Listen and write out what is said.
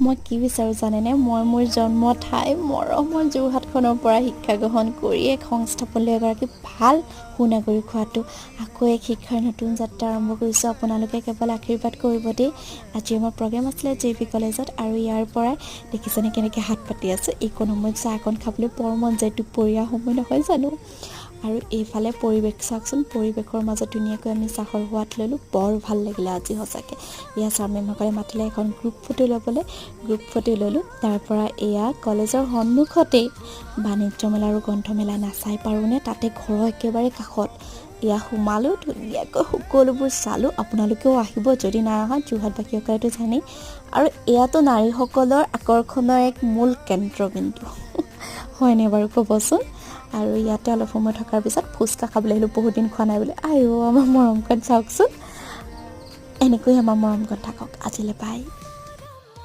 মই কি বিচাৰোঁ জানেনে? মই মোৰ জন্ম ঠাই মৰমৰ যোৰহাটখনৰ পৰা শিক্ষা গ্ৰহণ কৰি এক সংস্থাপন লৈ এগৰাকী ভাল সুনাগৰিক হোৱাটো। আকৌ এক শিক্ষাৰ নতুন যাত্ৰা আৰম্ভ কৰিছোঁ। আপোনালোকে কেৱল আশীৰ্বাদ কৰিব দেই। আজি আমাৰ প্ৰগ্ৰেম আছিলে জে পি কলেজত আৰু ইয়াৰ পৰাই দেখিছেনে কেনেকৈ হাত পাতি আছোঁ। এইকণ সময়ত চাহ অকণ খাবলৈ বৰ মন যায়, দুপৰীয়া সময় নহয় জানো? আৰু এইফালে পৰিৱেশ চাওকচোন। পৰিৱেশৰ মাজত ধুনীয়াকৈ আমি চাহৰ সোৱাদ ল'লোঁ। বৰ ভাল লাগিলে আজি সঁচাকৈ। এয়া ছাৰ মেমসকলে মাতিলে এখন গ্ৰুপ ফটো ল'বলৈ। গ্ৰুপ ফটো ল'লোঁ। তাৰপৰা এয়া কলেজৰ সন্মুখতেই বাণিজ্য মেলা আৰু গ্ৰন্থমেলা, নাচাই পাৰোঁনে? তাতে ঘৰৰ একেবাৰে কাষত। এয়া সোমালোঁ, ধুনীয়াকৈ সকলোবোৰ চালোঁ। আপোনালোকেও আহিব যদি নাই অহা, যোৰহাটবাসীসকলেতো জানেই। আৰু এয়াতো নাৰীসকলৰ আকৰ্ষণৰ এক মূল কেন্দ্ৰবিন্দু হয়নে বাৰু, ক'বচোন? আৰু ইয়াতে অলপ সময় থকাৰ পিছত ফুচকা খাবলৈ আহিলোঁ, বহুত দিন খোৱা নাই বুলি। আইঅ, আমাৰ মৰমকণ চাওকচোন। এনেকৈ আমাৰ মৰমকণ থাকক। আজিলৈ বাই।